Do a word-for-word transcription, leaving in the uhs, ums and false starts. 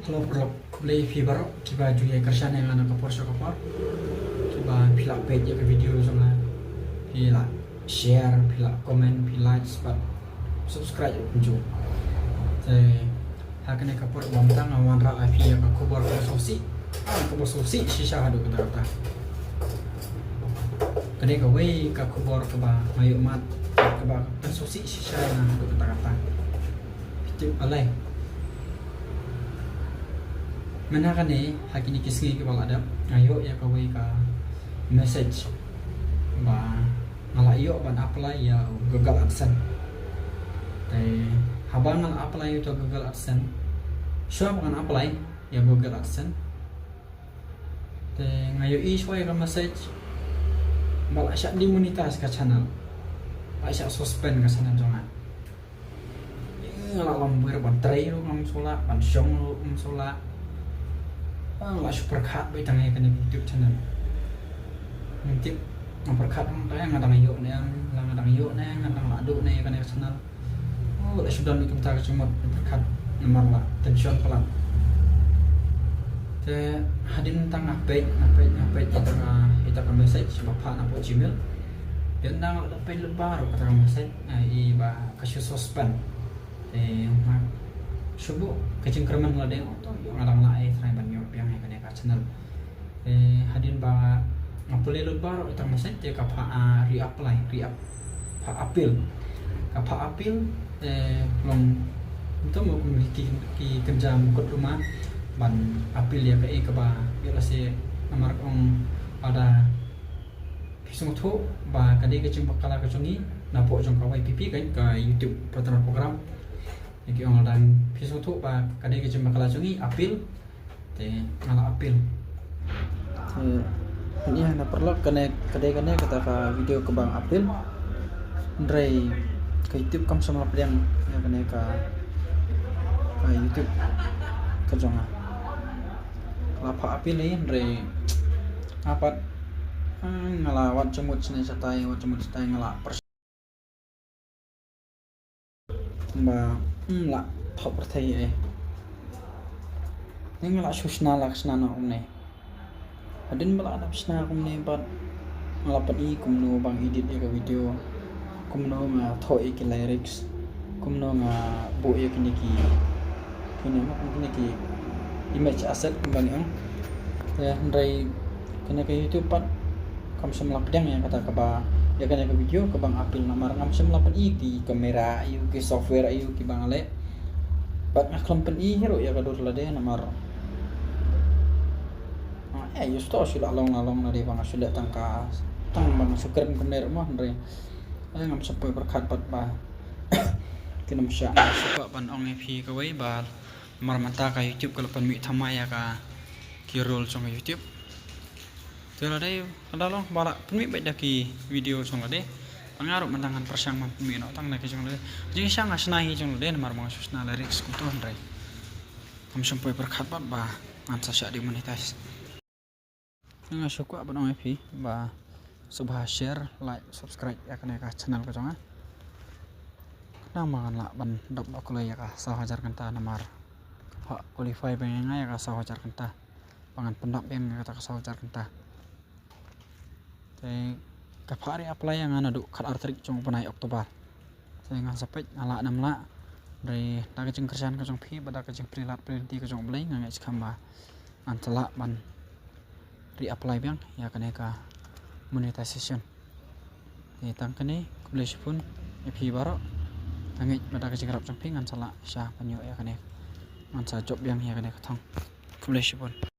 Hello paralok, khublei phi baroh kiba ju ïa kyrshan ïa nga na ka por sha ka por. Kiba phi la peit ïa ka video jong nga, phi la share, phi la comment, phi like, bad subscribe ïa kumjuh. Te ha kane ka por ba mynta nga wanrah ïa phi ïa ka khubor kaba sngewsih, ah, kaba sngewsih shisha haduh katta katta. Kane kawei ka khubor kaba nga ïoh mad, kaba sngewsih shisha ïa nga haduh katta katta. Phi tip balei? Mynta kane, ha kine ki sngi kiba la dep, nga ïoh ïa kawei ka message ba nga la ïoh ban apply ïa Google AdSense. Te haba nga la apply ïa uto Google AdSense, shuwa ba ngan apply ïa Google AdSense, te nga ïohi shuwa ïa ka message ba la shah demonetize ka channel, la shah suspend ka channel jong nga. Nga la lamwir ban trei ruh ngam shu lah, ban shong ruh ngam shu lah. Nga la shu pyrkhat beit tang ïa kane ka YouTube channel. Ngam tip, nga pyrkhat tang ïa nga dang ïoh ne em, la nga dang ïoh ne, nga dang lah duh ne ïa kane ka channel. Oh, la shu don beit kumta ka jingmut, nga pyrkhat namar la tension palat. Te hadien tang nga peit, nga peit, nga peit ïa ita ka, ita ka message ba phah na poh Gmail. Te nga la peit lut baroh kata ka message, nga i ba ka shu suspend. Te nga shu buh ka jingkyrmen lade, oh to ïoh nga dang lah, eh, trai ban ïoh biang ïa kane ka channel. Te hadien ba nga pule lut baroh ita ka message te ka phah, ah, reapply, re-up, phah appeal. Ka phah appeal, te long kumto mo kum ki, ki kynja mukotduma ban appeal ïa kaei kaba ïoh lehse namar ka ong lada phi sngewthuh ba ka dei ka jingbakla ka jong ngi na poh jong ka Y P P, ka, ka YouTube Partner Program. Ïa ki ong lada phi sngewthuh ba ka dei ka jingbakla jong ngi, appeal. Te nga la appeal. Te phin ïa na paralok kane, ka dei kane kata ka video kaba nga appeal. Hynrei ka YouTube kam shym la pdiang ïa kane ka, ka YouTube ka jong nga. Nga la phah appeal hi hynrei nga pat, ah, nga la wad jingmut shane shatai, wad jingmut shatai, nga la pyrshah ba, hmm, la thok pyrthei eh. Ni nga la shu shna, la shna noh kumne. Hadien ba la dep shna kumne bad nga la pyni kumno ban edit ïa ka video, kumno nga thoh ïa ki lyrics, kumno nga buh ïa kine ki, kine, kine ki image asset kumba ngi ong. Te hynrei kane ka YouTube pat kam shym la pdiang ïa kata kaba, ïa kane ka video kaba nga appeal namar ngam shym la pyni ki camera aïu, ki software aïu kiba nga leh. Bad nga khlem pyni hi ruh ïa ka dur lade namar, ah, eh, ïa shuh shu la long, la long lade ba nga shu leh tang ka, tang ba nga shu kren kumne ruh mo, hynrei, eh, ngam shym poi pyrkhat pat ba kin ym shah. Nga shu kwah ban ong ïa phi kawei ba namar mynta ka YouTube ka la pynmih thymmai ïa ka, ki rule jong ka YouTube. Te lade ka da long ba la pynmih beit da ki video jong lade. Nga ruh mynta ngan pyrshang ban pynmih noh tang da ki jong lade. Jingshisha nga shna hi jong lade namar ba nga shu shna lyrics kumto, hynrei kam shym poi pyrkhat pat ba ngan sa shah demonetize. Nga shu kwah ban ong ïa phi ba sngewbha share, like, subscribe ïa kane ka channel ka jong nga. Khnang ba ngan lah ban dap ba kloi ïa ka saw hajar kynta namar ka phah qualify biang ïa nga ïa ka saw hajar kynta. Ba ngan pyndap biang ïa kata ka saw hajar kynta. Te ka phah reapply ïa nga naduh khatar tarik jong u bnai October. Te ngan sa peit nga lah ne ym lah. Hynrei da ka jingkyrshan ka jong phi bad da ka jingplie lad plie lynti ka jong U Blei nga ngeit skhem ba ngan sa lah ban reapply biang ïa kane ka monetization. Te tang kane, khublei shibun ïa phi baroh. Nga ngeit ba da ka jingïarap jong phi ngan sa lah shisha ban ïoh ïa kane. Ngan sa jop biang ïa kane ka thong. Khublei shibun.